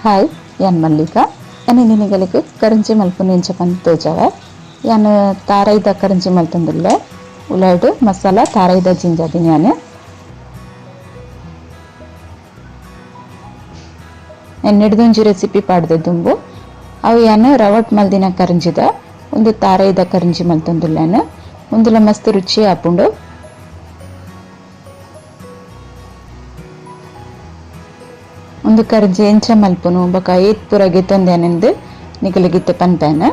Hi ಯಾನ್ ಮಲ್ಲಿಕಾ ಯಾನ್ ನಿನಗಲಿಗೆ ಕರಂಜಿ ಮಲ್ಪುನ ಇಂಚ ಪಂದ್ ತೋಜಾವೆ ಯಾನ್ ತಾರೈದ ಕರಂಜಿ ಮಲ್ತೊಂದುಲ್ಲೆ ಉಲಾಯ್ಡ್ ಮಸಾಲ ತಾರೈದ ಜಿಂಜಾದಿನಿ ಯಾನ್ ನೆಡ್ದೊಂಜಿ ರೆಸಿಪಿ ಪಾಡ್ದೆ ದುಂಬು ಅವು ಯಾನ್ ರವಟ್ ಮಲ್ದಿನ ಕರಂಜಿದ ಒಂದು ತಾರೈದ ಕರಂಜಿ ಮಲ್ತೊಂದುಲ್ಲೆ ಯಾನ್ ಉಂದುಲ ಮಸ್ತ್ ರುಚಿ ಆಪುಂಡು. ಒಂದು ಕರ್ಜಿ ಎಂಚ ಮಲ್ಪುನು ಬೊಕ ಏತ್ ಪೂರ ಗೆತ್ತೊಂದೇನೆಂದು ನಿಕುಲು ಪನ್ಪೇನ.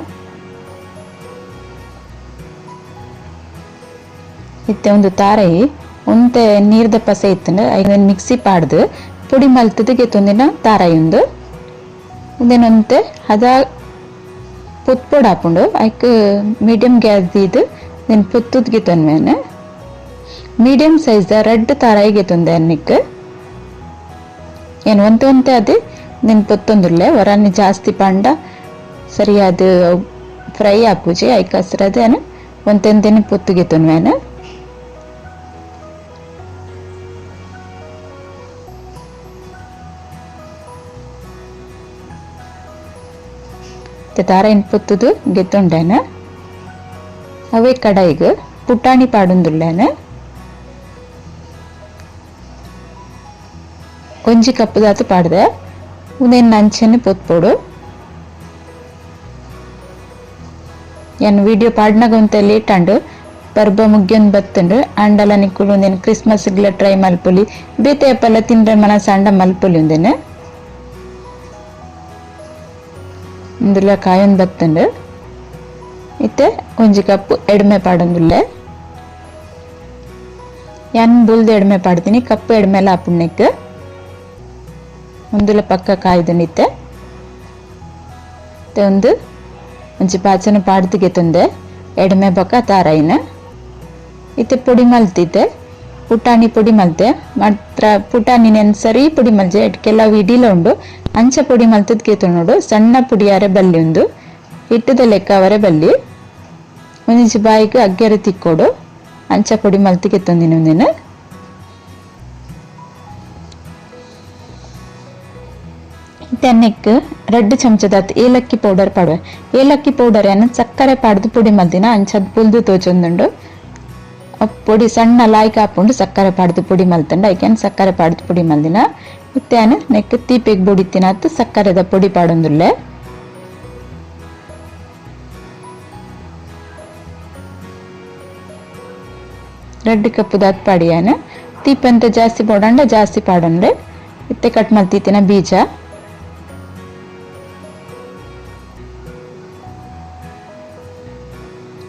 ಇತ್ತೆ ಒಂದು ತಾರೈ ಒಂತೆ ನೀರ್ದ ಪಸೆ ಇತ್ತಂಡು ಐನ್ ಮಿಕ್ಸಿ ಪಾಡ್ದು ಪೊಡಿ ಮಲ್ತದ ಗೆತ್ತೊಂದಿನ ತಾರೈ ಉಂದು ಉಂದೆನೊಂತೆ ಹದ ಪೊತ್ಪೊಡು ಆಪುಂಡು. ಐಕ್ ಮೀಡಿಯಂ ಗ್ಯಾಸ್ ದೀದ್ then ಪೊತ್ತುದ್ ಗೆತ್ತೊನ್ವೇನ. ಮೀಡಿಯಂ ಸೈಜ್ the red ತಾರೈ ಗೆತ್ತೊಂದೆ ನಿಕ್ ಏನು ಒಂತೆ ಒಂತೆ ಅದು ನಿನ್ ಪೊತ್ತೊಂದುಲ್ಲೆ ಹೊರನೆ ಜಾಸ್ತಿ ಪಂಡ ಸರಿಯಾದ ಫ್ರೈ ಆಪುಜಿ ಐಕಾಸ್ರದ ಏನು ಒಂತೆ ಒಂತೆನೆ ಪೊತ್ತುಗೆ ತೊನ್ವೇನ. ತಾರ ಏನು ಪೊತ್ತುದು ಗೆತ್ತೊಂಡೇನ. ಅವೇ ಕಡಾಯಿಗ್ ಪುಟಾಣಿ ಪಾಡೊಂದುಲ್ಲೇನ. ಒಂಜಿ ಕಪ್ಪುದಾತು ಪಾಡ್ದೆ ಉಂದೆನ್ ಅಂಚನೆ ಪೊತ್ಪೊಡು. ಯಾನ್ ವಿಡಿಯೋ ಪಾಡ್ನಗ ಒಂತೆ ಲೇಟ್ ಆಂಡ್ ಪರ್ಬ ಮುಗ್ಯೊಂದು ಬತ್ತುಂಡು ಆಂಡಲ ನಿಕುಲು ಉಂದೆನ್ ಕ್ರಿಸ್ಮಸ್ ಗ್ಲ ಟ್ರೈ ಮಲ್ಪೊಲಿ ಬೇತೆ ಅಪಲ ತಿಂಡ್ರೆ ಮನಸ್ ಆಂಡ ಮಲ್ಪೊಲಿ ಉಂದೆನ್. ಉಂದುಲ ಕಾಯೊಂದು ಬತ್ತುಂಡು. ಇತ್ತೆ ಒಂಜಿ ಕಪ್ಪು ಎಡ್ಮೆ ಪಾಡೊಂದುಲ್ಲೆ. ಯಾನ್ ಬುಲ್ದು ಎಡ್ಮೆ ಪಾಡ್ತೀನಿ ಕಪ್ಪು ಎಡ್ಮೆಲ ಆಪುಂಡು. ಉಂದುಲ ಪಕ್ಕ ಕಾಯ್ದು ನಿತ್ತೆ ಒಂದು ಒಂಜಿ ಪಾಚನ ಪಾಡ್ದು ಗೆತ್ತೊಂದೆ ಎಡ್ಮೆ ಬೊಕ ತಾರೈನ. ಇತ್ತೆ ಪೊಡಿ ಮಲ್ತಿದ್ದೆ ಪುಟಾಣಿ ಪೊಡಿ ಮಲ್ತೆ ಮಾತ್ರ ಪುಟಾಣಿ ನೆನ್ ಸರಿ ಪೊಡಿ ಮಲ್ಜೆ ಕೆಲವು ಇಡಿಲ ಉಂಡು ಅಂಚ ಪೊಡಿ ಮಲ್ತದ್ ಗೆತ್ತೊಂಡು ಸಣ್ಣ ಪುಡಿಯಾರೆ ಬಲ್ಲಿ ಉಂದು ಹಿಟ್ಟದ ಲೆಕ್ಕ ಅವರೆ ಬಲ್ಲಿ ಒಂಜಿ ಬಾಯಿಗೆ ಅಗ್ಗೆರೆ ತಿಕ್ಕೋಡು ಅಂಚ ಪೊಡಿ ಮಲ್ತಿ ಗೆತ್ತೊಂದಿನ ಒಂದಿನ. ತೆನ್ನೆಕ್ ರೆಡ್ ಚಮಚದಾತ್ ಏಲಕ್ಕಿ ಪೌಡರ್ ಪಾಡುವೆ. ಏಲಕ್ಕಿ ಪೌಡರ್ ಏನು ಸಕ್ಕರೆ ಪಾಡ್ದು ಪೊಡಿ ಮಲ್ದಿನ ಅಂಚದ್ ಪುಲ್ದು ತೋಚೊಂದುಂಡು. ಪೊಡಿ ಸಣ್ಣ ಲಾಯ್ಕ್ ಆಪುಂಡು ಸಕ್ಕರೆ ಪಾಡ್ದು ಪೊಡಿ ಮಲ್ತಂಡು ಐಕೆನ್ ಸಕ್ಕರೆ ಪಾಡ್ದು ಪೊಡಿ ಮಲ್ದಿನ. ಇತ್ತೆ ನೆಕ್ ತೀಪೆಗ್ ಬೊಡಿತಿನತ್ ಸಕ್ಕರೆದ ಪೊಡಿ ಪಾಡೊಂದುಲ್ಲೆ. ರೆಡ್ ಕಪ್ಪುದಾತ್ ಪಾಡಿಯಾನ ತೀಪಂತ ಜಾಸ್ತಿ ಪೋಡಂಡ ಜಾಸ್ತಿ ಪಾಡೊಂಡೆ. ಇತ್ತೆ ಕಟ್ ಮಲ್ತಿತ್ತಿನ ಬೀಜ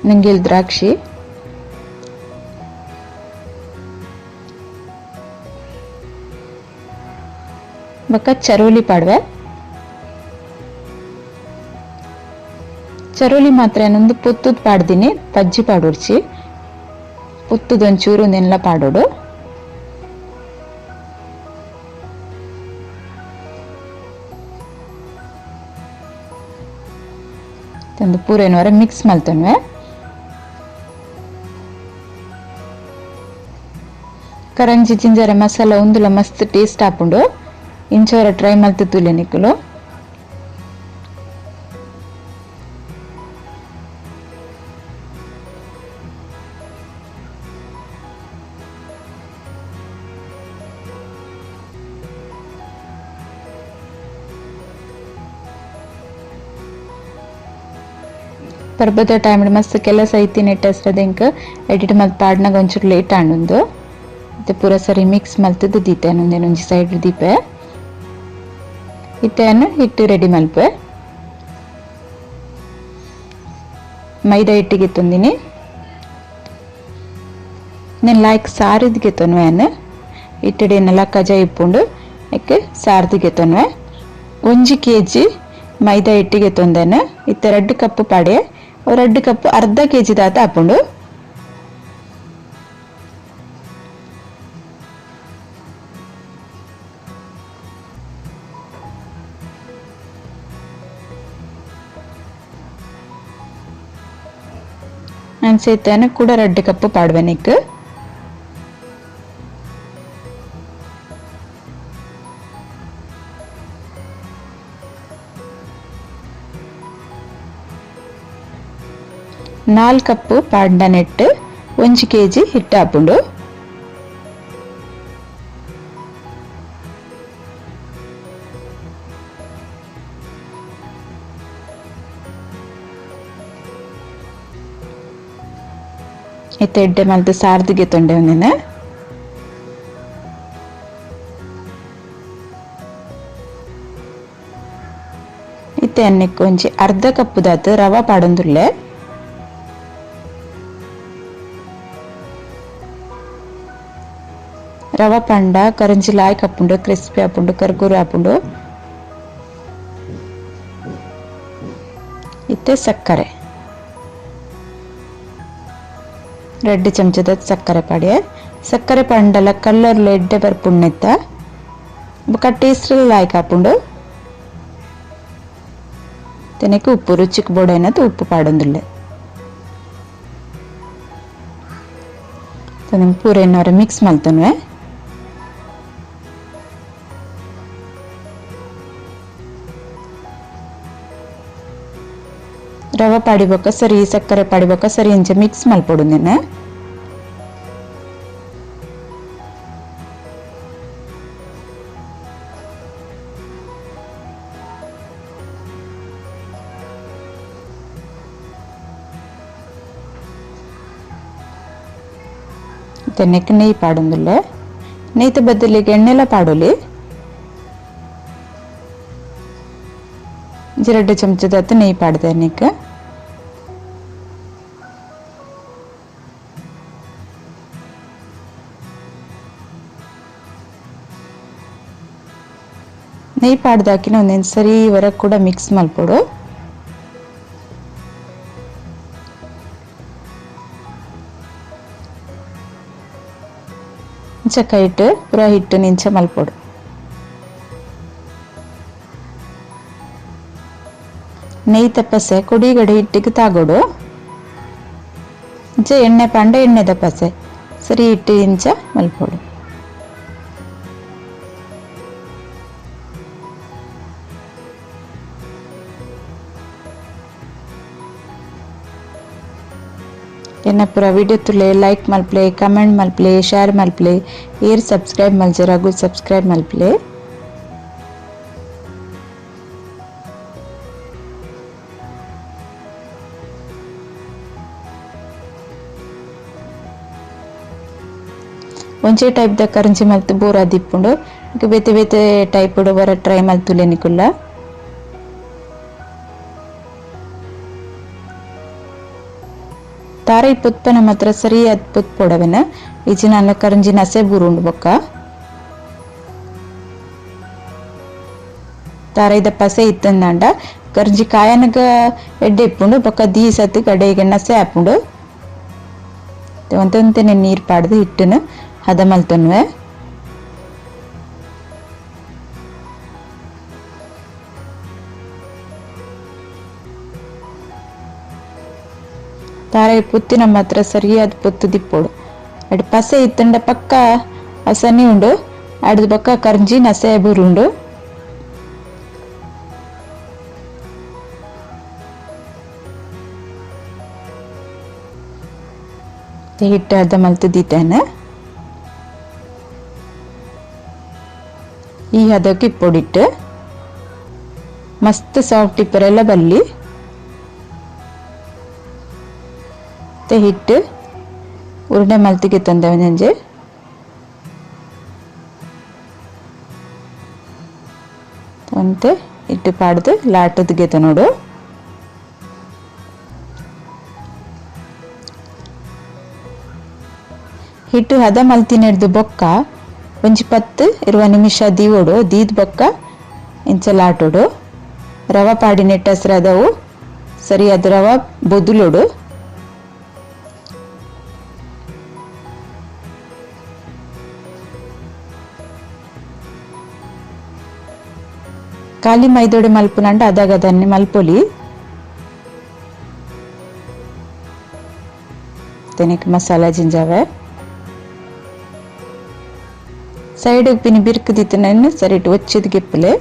ನಂಗಿಲ್ ದ್ರಾಕ್ಷಿ ಬೊಕ ಚರೋಲಿ ಪಾಡುವೆ. ಚರೋಲಿ ಮಾತ್ರ ಏನೊಂದು ಪೊತ್ತುದ್ ಪಾಡ್ದಿನಿ ಪಜ್ಜಿ ಪಾಡೊಡ್ಚಿ ಪೊತ್ತುದು ಒಂಚೂರು ಒಂದೆಲ್ಲ ಪಾಡೋಡು. ಒಂದು ಪೂರೇನವರೆ ಮಿಕ್ಸ್ ಮಲ್ತೊನ್ವೆ. ಕರಂಜಿ ಜಿಂಜರ ಮಸಾಲ ಉಂದುಲ ಮಸ್ತ್ ಟೇಸ್ಟ್ ಆಪುಂಡು. ಇಂಚವರ ಟ್ರೈ ಮಲ್ತು ತೂಲೆ ನಿಕುಲು. ಪರ್ಬದ ಟೈಮ್ ಮಸ್ತ್ ಕೆಲಸ ಐತಿ ನೆಟ್ಟಸ್ರದ ಇಂಕ್ ಎಡಿಟ್ ಮಲ್ತ್ ಪಾಡ್ನಾಗ ಒಂಚೂರು ಲೇಟ್ ಆಂಡುಂದು. ಇತ್ತೆ ಪೂರ ಸರಿ ಮಿಕ್ಸ್ ಮಲ್ತದ್ದು ದೀತೆ ಒಂದೇನು ಒಂಜಿ ಸೈಡ್ ದೀಪೆ. ಇತ್ತೆ ಹಿಟ್ಟು ರೆಡಿ ಮಲ್ಪೆ. ಮೈದಾ ಹಿಟ್ಟಿಗೆ ತಂದಿನಿ నేను ಲೈಕ್ ಸಾರಿದ್ಗೆ ತೊನ್ವೆ ಹಿಟ್ಟಡೆನೆಲ್ಲ ಕಜ ಇಪ್ಪುಂಡು ಎಕ್ ಸಾರ್ದಿಗೆ ತೊನ್ವೆ. ಒಂಜಿ ಕೆಜಿ ಮೈದಾ ಹಿಟ್ಟಿಗೆ ತೊಂದೇನೆ. ಇತ್ತೆ 2 ಕಪ್ ಪಾಡೆ 2 ಕಪ್ ಅರ್ಧ ಕೆಜಿ ದಾತ ಆಪುಂಡು. ಅನ್ಸೈತಾನೆ ಕೂಡ 2 ಕಪ್ ಪಾಡ್ವೆನಿಕ್. 4 ಕಪ್ ಪಾಡ್ಂಡ ನೆಟ್ಟ್ 1 ಕೆಜಿ ಹಿಟ್ಟು ಆಪುಂಡು. ಇತ್ತೆ ಎಡ್ಡೆ ಮಲ್ತ್ ಸಾರ್ದ್ ಗೆತೊಂಡೆ ಉಂದೆನ್. ಇತ್ತೆ ಅನ್ನೆಕ್ ಒಂಜಿ ಅರ್ಧ ಕಪ್ ದಾತ್ ರವ ಪಾಡೊಂದುಲ್ಲೆ. ರವ ಪಂಡ ಕರಂಜಿ ಲಾಯ್ಕ್ ಆಪುಂಡು, ಕ್ರಿಸ್ಪಿ ಆಪುಂಡು, ಕರ್ಕುರು ಆಪುಂಡು. ಇತ್ತೆ ಸಕ್ಕರೆ 2 ಚಮಚದ ಸಕ್ಕರೆ ಪಾಡ್ಯೆ. ಸಕ್ಕರೆ ಪಂಡಲ ಕಲ್ಲರ್ಲ ಎಡ್ಡೆ ಬರ್ಪುಂಡು ಬೊಕ ಟೇಸ್ಟ್ ಲಾಯ್ಕ್ ಆಪುಂಡು. ತೆನೆಕ್ ಉಪ್ಪು ರುಚಿಕ್ ಬೋಡೈನತ್ ಉಪ್ಪು ಪಾಡೊಂದುಲ್ಲೆ. ಪೂರ ಮಿಕ್ಸ್ ಮಲ್ತೊನ್ವೆ. ರವ ಪಾಡಿಬೊಕ್ಕ ಸರಿ ಸಕ್ಕರೆ ಪಾಡಿಬೊಕ್ಕ ಸರಿ ಇಂಚ ಮಿಕ್ಸ್ ಮಲ್ಪೊಡು ಉಂದೆನ್. ನೆಕ್ ನೆಯ್ ಪಾಡೊಂದುಲ್ಲೆ. ನೆಯ್ತ ಬದಲಿಗೆ ಎಣ್ಣೆಲ ಪಾಡೊಲಿ. 2 ಚಮಚದಾತ್ ನೆಯ್ ಪಾಡ್ದೆ ನೆಕ್. ನೆಯ್ ಪಾಡ್ದಾಕಿನ ಒಂದೊಂದು ಸರಿ ವರ ಕೂಡ ಮಿಕ್ಸ್ ಮಲ್ಪೊಡು. ಇಂಚ ಕೈಟ್ ಪೂರ ಹಿಟ್ಟು ನಿಂಚ ಮಲ್ಪೊಡು. ನೆಯ್ ತಪ್ಪಸೆ ಕೊಡಿಗಡೆ ಹಿಟ್ಟಿಗೆ ತಾಗೋಡು. ಇಂಚ ಎಣ್ಣೆ ಪಾಂಡ ಎಣ್ಣೆ ತಪ್ಪಸೆ ಸರಿ ಹಿಟ್ಟು ಇಂಚ ಮಲ್ಪೊಡು. ಎನ್ನ ಪೂರ ವಿಡಿಯೋ ತುಲೆ ಲೈಕ್ ಮಲ್ಪ್ಲೆ, ಕಮೆಂಟ್ ಮಲ್ಪ್ಲೆ, ಶೇರ್ ಮಲ್ಪ್ಲೆ, ಏರ್ ಸಬ್ಸ್ಕ್ರೈಬ್ ಮಲ್ಜೆರ್ ಸಬ್ಸ್ಕ್ರೈಬ್ ಮಲ್ಪ್ಲೆ. ಒಂಜೇ ಟೈಪ್ ದ ಕರಂಜಿ ಮಲ್ತ್ ಬೋರ್ ಆದಿಪ್ಪುಂಡು. ಬೇತೆ ಬೇತೆ ಟೈಪ್ ವರ ಟ್ರೈ ಮಲ್ತುಲೆ ನಿಕುಲ್ಲ. ತಾರೈ ಪುತ್ಪನ ಮಾತ್ರ ಸರಿಯಾದ ಪುತ್ಪೊಡವೆನ ಇಜಿನ ಕರಂಜಿ ನಸೆ ಬೂರುಂಡು ಬೊಕ್ಕ. ತಾರೈದ ಪಸೆ ಇತ್ತಂದಾಂಡ ಕರಂಜಿ ಕಾಯನಗ ಎಡ್ಡೆ ಇಪ್ಪುಂಡು ಬೊಕ್ಕ ದೀಸತ್ ಕಡೆಗೆ ನಸೆ ಆಪುಂಡು. ಒಂತೊಂತೆನೆ ನೀರ್ ಪಾಡ್ದು ಹಿಟ್ಟನ್ನು ಹದ ಮಲ್ತೊನ್ವೆ. ತಾರೈ ಪುತ್ತಿನ ಮಾತ್ರ ಸರಿಯಾದ ಪುತ್ತು ದಿಪ್ಪೊಡು. ಅಡ್ ಪಸೆ ಇತ್ತಂಡ ಪಕ್ಕ ಹಸನಿ ಉಂಡು, ಅಡ್ದು ಬೊಕ್ಕ ಕರ್ಂಜಿ ನಸೆ ಬುರುಂಡು. ಹಿಟ್ಟು ಅರ್ಧ ಮಲ್ತು ದೀತೇನೆ. ಈ ಹದಕ್ಕೆ ಇಪ್ಪೊಡಿಟ್ಟು ಮಸ್ತ್ ಸಾಫ್ಟ್ ಇಪ್ಪರೆಲ್ಲ ಬಲ್ಲಿ. ಹಿಟ್ಟು ಉರುಂಡೆ ಮಲ್ತಿಗೆ ತಂದೆ ಒಂಜಿ. ಒಂತೆ ಹಿಟ್ಟು ಪಾಡ್ದು ಲಾಟದ ನೋಡು. ಹಿಟ್ಟು ಹದ ಮಲ್ತಿನೆಡ್ದು ಬೊಕ್ಕ ಒಂಜಿ 10-20 ನಿಮಿಷ ದೀವೊಡು. ದೀದ್ ಬೊಕ್ಕ ಇಂಚ ಲಾಟೊಡು. ರವ ಪಾಡಿ ನೆಟ್ಟಸ್ರದವು ಸರಿಯಾದ ರವ ಬೊದುಲೊಡು. ಖಾಲಿ ಮೈದೊಡೆ ಮಲ್ಪುನಂಡ ಅದಾಗ ಅದನ್ನೇ ಮಲ್ಪೊಲಿ. ತೆನೆಕ್ ಮಸಾಲ ಜಿಂಜಾವೆ ಸೈಡ್ ಪಿನಿ ಬಿರ್ಕ್ ದಿತ್ತನ ಸರಿಟ್ ಒಚ್ಚಿದ ಗೆಪ್ಪಲೆ.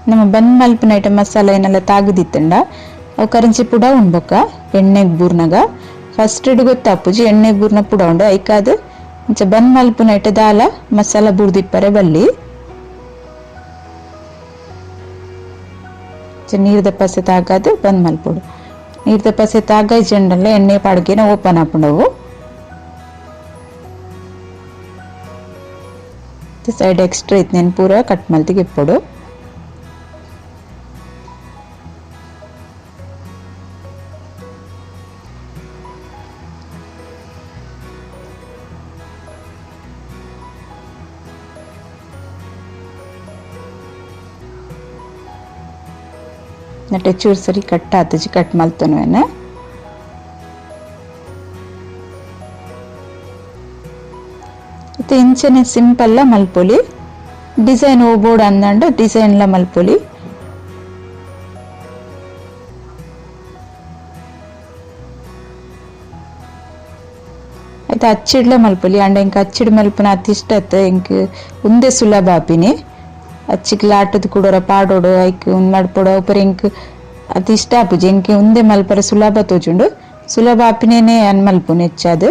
ನಮ್ಮ ಬಂದ್ ಮಲ್ಪುನ ಐಟಮ್ ಮಸಾಲ ಏನೆಲ್ಲ ತಾಗುದಿತ್ತಂಡ ಅವು ಕರಿಂಚಿ ಪುಡ ಉಂಡ್ಬೊಕ್ಕ ಎಣ್ಣೆಗೆ ಬೂರ್ನಗ ಫಸ್ಟ್ ಗೊತ್ತಾಪುಜಿ ಎಣ್ಣೆ ಬೂರ್ನ ಪುಡ ಉಂಡು ಐಕಾದ್ ಇಂಚ ಬಂದ್ ಮಲ್ಪುನ ಐಟ ದಾಲ ಮಸಾಲ ಬೂರ್ದಿಪ್ಪರೆ ಬಲ್ಲಿ. ನೀರ್ದ ಪಸೆ ತಾಗಾದ್ ಬಂದ್ ಮಲ್ಪೊಡು. ನೀರ್ದ ಪಸೆ ತಾಗ ಜಂಡಲ್ಲ ಎಣ್ಣೆ ಪಾಡ್ಗೆನ ಓಪನ್ ಆಪುಂಡವು. ಸೈಡ್ ಎಕ್ಸ್ಟ್ರಾ ಇತ್ತು ಪೂರ ಕಟ್ ಮಲ್ತಿಗೆ ಇಪ್ಪೊಡು. ನಟೆ ಚೂರು ಸರಿ ಕಟ್ ಆತಜಿ ಕಟ್ ಮಲ್ತೊನುವೆನ. ಇತ್ತೆ ಇಂಚನೆ ಸಿಂಪಲ್ ಮಲ್ಪೊಲಿ. ಡಿಸೈನ್ ಓ ಬೋರ್ಡ್ ಅಂದಂಡ ಡಿಸೈನ್ ಲ ಮಲ್ಪೊಲಿ. ಆಯ್ತು ಅಚ್ಚಿಡ್ಲ ಮಲ್ಪೊಲಿ. ಅಂಡ ಇಂಕ ಅಚ್ಚಿಡ್ ಮಲ್ಪುನ ಅತಿ ಇಷ್ಟ ಅತ್ತ ಇಂಕ್ ಉಂದೆ ಸುಲಭ ಆಪಿನಿ. ಅಚ್ಚಿಗ್ ಲಾಟದ ಕೂಡೋರ ಪಾಡೋಡು ಐಕ್ ಉಂದು ಮಡ್ಪೊಡು ಅವು ಇಂಕ್ ಅತಿ ಇಷ್ಟ ಆಪುಜಿ. ಇಂಕ್ ಉಂದೆ ಮಲ್ಪರೆ ಸುಲಭ ತೋಜುಂಡು. ಸುಲಭ ಆಪಿನೇನೆ ಅನ್ ಮಲ್ಪುನು ಹೆಚ್ಚಾದ್.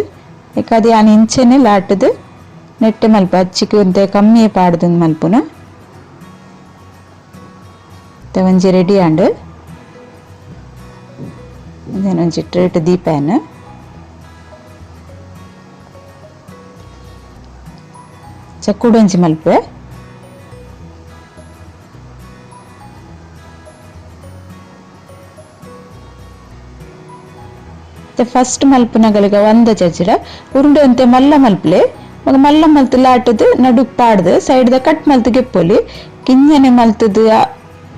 ಅದು ಯಾನ್ ಇಂಚೆನೆ ಲಾಟದ ನೆಟ್ಟೆ ಮಲ್ಪ ಅಚ್ಚಿಗೆ ಒಂತೆ ಕಮ್ಮಿ ಪಾಡ್ದು ಮಲ್ಪುನ. ಒಂಜಿ ರೆಡಿ ಆಂಡ್. ಒಂಜಿ ಟ್ರೇಟ್ ದೀಪಾಯನ. ಚಕ್ಕುಡೊಂಜಿ ಮಲ್ಪೆ. ಫಸ್ಟ್ ಮಲ್ಪುನಗಳಿಗೆ ಒಂದ ಚಚ್ಚಿಡ ಉರುಂಡೆ ಅಂತೆ ಮಲ್ಲ ಮಲ್ಪಲೆ. ಮಲ್ಲ ಮಲ್ತು ಲಾಟದು ನಡುಕ್ ಪಾಡ್ದು ಸೈಡ್ ದ ಕಟ್ ಮಲ್ತು ಗೆಪ್ಪೊಲಿ. ಕಿಂಜನೆ ಮಲ್ತದು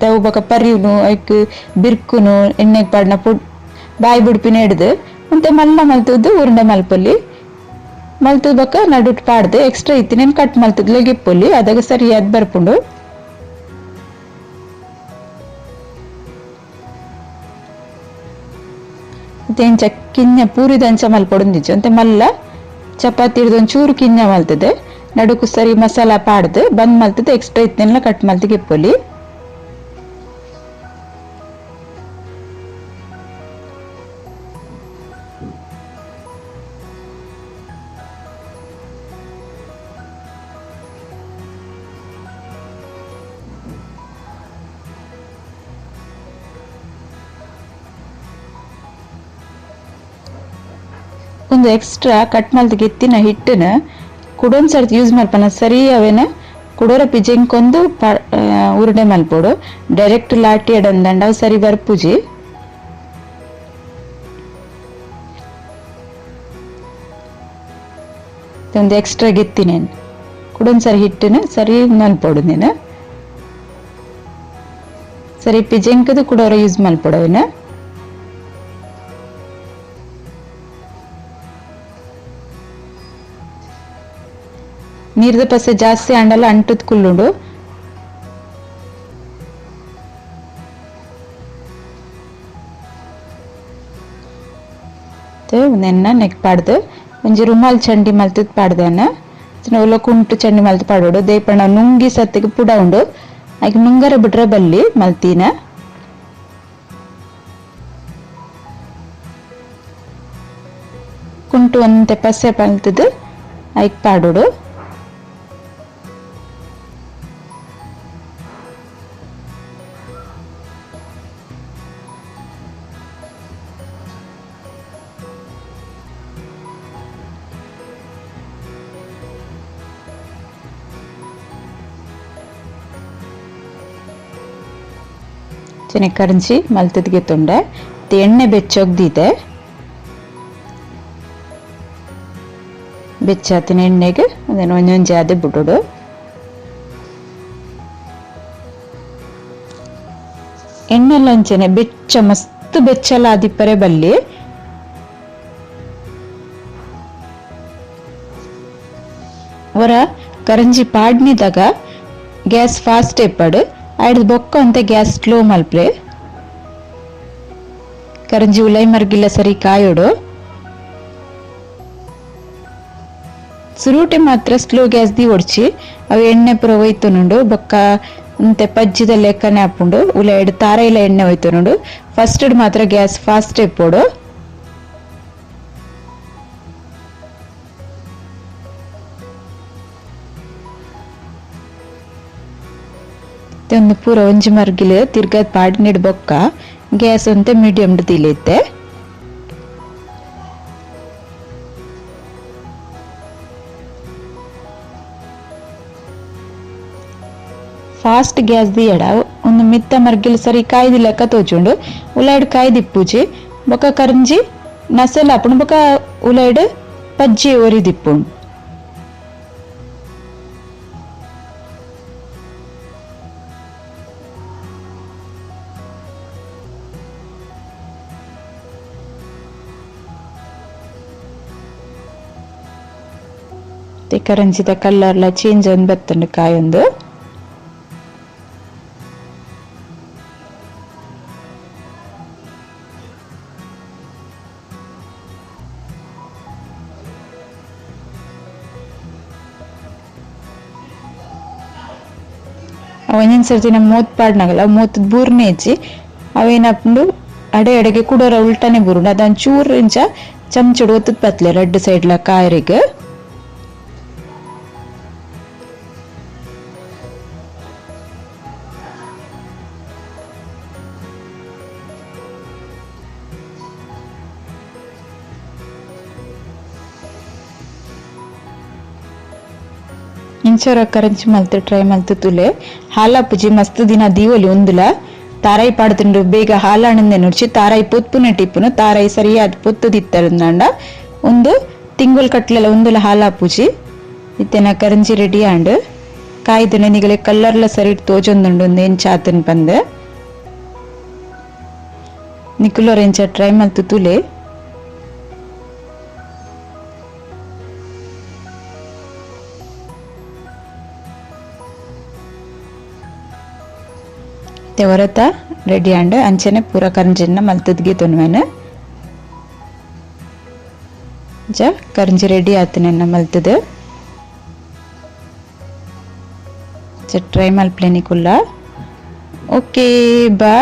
ತವು ಬೊಕ ಪರಿಯುನು ಐಕ್ ಬಿರ್ಕುನು ಎಣ್ಣೆಗ್ ಪಾಡ್ನ ಬಾಯಿ ಬುಡ್ಪಿನ ಹಿಡ್ದು ಅಂತೆ ಮಲ್ಲ ಮಲ್ತದ್ದು ಉರುಂಡೆ ಮಲ್ಪೊಲಿ. ಮಲ್ತದ ಬೊಕ ನಡುಟ್ ಪಾಡ್ದು ಎಕ್ಸ್ಟ್ರಾ ಇತ್ತಿನೇನು ಕಟ್ ಮಲ್ತದ್ಲೆ ಗೆಪ್ಪೊಲಿ. ಅದಾಗ ಸರಿಯಾದ ಬರ್ಪುಂಡು. ಇಂಚ ಕಿನ್ಯ ಪೂರಿದಂಚ ಮಲ್ಪೊಡುಂದಿಜ್ಜಿ ಅಂತೆ ಮಲ್ಲ ಚಪಾತಿ ಹಿಡ್ದು ಒಂಚೂರು ಕಿನ್ಯ ಮಲ್ತದೆ ನಡುಕು ಸರಿ ಮಸಾಲ ಪಾಡ್ದು ಬಂದ್ ಮಲ್ತದೆ ಎಕ್ಸ್ಟ್ರಾ ಇತ್ತನೆಲ್ಲ ಕಟ್ ಮಲ್ತಿಗೆ ಗೆಪ್ಪೊಲಿ. ಒಂದು ಎಕ್ಸ್ಟ್ರಾ ಕಟ್ ಮಲ್ತಿಗೆ ಎತ್ತಿನ ಹಿಟ್ಟನ ಕುಡೊಂದು ಸರ್ತಿ ಯೂಸ್ ಮಲ್ಪನ ಸರಿ ಅವೇನ ಕುಡೋರ ಪಿಜೆಂಕೊಂದು ಉರುಡೆ ಮಲ್ಪೊಡು. ಡೈರೆಕ್ಟ್ ಲಾಟಿ ಎಡಂದಂಡ ಅವು ಸರಿ ಬರ್ಪುಜಿ. ಒಂದು ಎಕ್ಸ್ಟ್ರಾ ಗೆತ್ತಿನೇನು ಕುಡೊಂದು ಸರಿ ಹಿಟ್ಟನ ಸರಿ ಮಲ್ಪೊಡು ನೀನು ಸರಿ ಪಿಜೆಂಕದು ಕುಡೋರ ಯೂಸ್ ಮಲ್ಪೊಡು ಅವೇನ. ನೀರ್ದ ಪಸೆ ಜಾಸ್ತಿ ಅಂಡಲ ಅಂಟುದ್ ಕುಲ್ಲುಂಡು. ನೆನ್ನ ನೆಕ್ ಪಾಡ್ದು ಒಂಜಿ ರುಮಾಲ್ ಚಂಡಿ ಮಲ್ತದ್ ಪಾಡ್ದೆನ. ಒಲ್ಲ ಕುಂಟು ಚಂಡಿ ಮಲ್ತ್ ಪಾಡೋಡು. ದೇಪಣ್ಣ ನುಂಗಿ ಸತ್ತಿಗೆ ಪುಡ ಉಂಡು ಐಕ್ ನುಂಗರ ಬಿಟ್ರೆ ಬಲ್ಲಿ ಮಲ್ತೀನ. ಕುಂಟು ಒಂತೆ ಪಸೆ ಮಲ್ತದ್ ಐಕ್ ಪಾಡೋಡು. ಚೆನೆ ಕರಂಜಿ ಮಲ್ತದ್ಗೆ ತೊಂಡೆ ಎಣ್ಣೆ ಬೆಚ್ಚೋಗ್ದಿದೆ. ಬೆಚ್ಚಾತಿನ ಎಣ್ಣೆಗೆ ಅದನ್ನು ಒಂದೊಂಜಿ ಅದೇ ಬಿಡೋಡು. ಎಣ್ಣೆಲ್ಲ ಅಂಚನೆ ಬೆಚ್ಚ ಮಸ್ತ್ ಬೆಚ್ಚಲ ಆದಿಪ್ಪರೆ ಬಲ್ಲಿ. ಹೊರ ಕರಂಜಿ ಪಾಡ್ನಿದಾಗ ಗ್ಯಾಸ್ ಫಾಸ್ಟ್ ಎಪ್ಪಡು ಐಡ್ದು ಬೊಕ್ಕ ಅಂತ ಗ್ಯಾಸ್ ಸ್ಲೋ ಮಲ್ಪ್ಲೆ. ಕರಂಜಿ ಉಲೈ ಮರ್ಗಿಲ್ಲ ಸರಿ ಕಾಯೋಡು. ಸುರೂಟೆ ಮಾತ್ರ ಸ್ಲೋ ಗ್ಯಾಸ್ the ಒಡ್ಚಿ ಅವು ಎಣ್ಣೆ ಪೂರ ಒಯ್ತುನುಂಡು ಬೊಕ್ಕ ಒಂತೆ ಪಜ್ಜಿದ ಲೆಕ್ಕನೆ ಆಪುಂಡು. ಉಲೈಡ್ ತಾರೈಲ ಎಣ್ಣೆ ಒಯ್ತೊನುಂಡು. ಫಸ್ಟ್ ಮಾತ್ರ ಗ್ಯಾಸ್ ಫಾಸ್ಟ್ ಇಪ್ಪೊಡು. ಒಂದು ಪೂರ ಒಂಜಿ ಮರ್ಗಿಲ್ ತಿರ್ಗದ್ ಪಾಡಿನಿಡ್ ಬೊಕ್ಕ ಗ್ಯಾಸ್ ಒಂತೆ ಮೀಡಿಯಂ ದೀಲಿತ್ತೆ. ಫಾಸ್ಟ್ ಗ್ಯಾಸ್ ದಿಯಡ ಒಂದು ಮಿತ್ತ ಮರ್ಗಿಲ್ ಸರಿ ಕಾಯ್ದಿ ಲೆಕ್ಕ ತೋಜುಂಡು. ಉಲೈಡ್ ಕಾಯ್ದಿಪ್ಪುಜಿ ಬೊಕ್ಕ ಕರಂಜಿ ನಸೆಲ ಆಪುಂಡು ಬೊಕ್ಕ ಉಲೈಡ್ ಪಜ್ಜಿ ಒರಿದಿಪ್ಪುಂಡು. ಕರಂಜಿದ ಕಲರ್ಲ ಚೇಂಜ್ ಆದ್ ಬತ್ತುಂಡು ಕಾಯೊಂದು. ಒಂಜೊಂದು ಸರ್ತಿ ನಮ್ಮ ಮೂತ್ ಪಾಡ್ನಾಗಲ ಮೂತ್ ಬೂರ್ನೆ ಇಜ್ಜಿ ಅವೇನಪ್ಪುಂಡು ಅಡೆ ಅಡೆಗೆ ಕುಡೋರ ಉಲ್ಟಾನೆ ಬೂರುಂಡು. ಅದನ್ ಚೂರು ಇಂಚ ಚಮಚಡ್ ಒತ್ತುದ್ ಪತ್ಲೆ ರಡ್ಡ್ ಸೈಡ್ಲ ಕಾಯರಿಗ್. ಇಂಚರ ಕರಂಚಿ ಮಲ್ತ್ ಟ್ರೈ ಮಲ್ತ್ ತುಲೆ ಹಾಲಾಪುಜಿ ಮಸ್ತ್ ದಿನ ದೀವೊಲಿ ಉಂದುಲ ತಾರಾಯಿ ಪಾಡ್ದುಂಡು ಬೇಗ ಹಾಲಾಣಂದೆ ನುಡ್ಚಿ ತಾರಾಯಿ ಪೊತ್ಪುನ ಟಿಪ್ಪುನು ತಾರಾಯಿ ಸರಿಯಾದ ಪೊತ್ತುದಿತ್ತರಂದಾಂಡ ಉಂದು ತಿಂಗೊಲ್ ಕಟ್ಲೆಲ ಉಂದುಲ ಹಾಲಾಪುಜಿ. ಇತ್ತೆನ ಕರಂಜಿ ರೆಡಿ ಆಂಡ್. ಕಾಯ್ದುನೆ ನಿಗಲೆ ಕಲ್ಲರ್ಲ ಸರಿ ತೋಜೊಂದುಂಡು ಉಂದು ಎಂಚ ಆತನ್ ಪಂದ್. ನಿಕುಲೋರ್ ಎಂಚ ಟ್ರೈ ಮಲ್ತ್ ತುಲೆ. ಹೊರತ ರೆಡಿ ಆಂಡ್ ಅಂಚನೆ ಪೂರ ಕರಂಜಿನ ಮಲ್ತದ್ಗೆ ತೊನ್ವೆನ್. ಜ ಕರಂಜಿ ರೆಡಿ ಆತನೆನ್ನ ಮಲ್ತದ. ಟ್ರೈ ಮಲ್ಪ್ಲೆ ನಿಕುಲ್ಲ. Okay bye.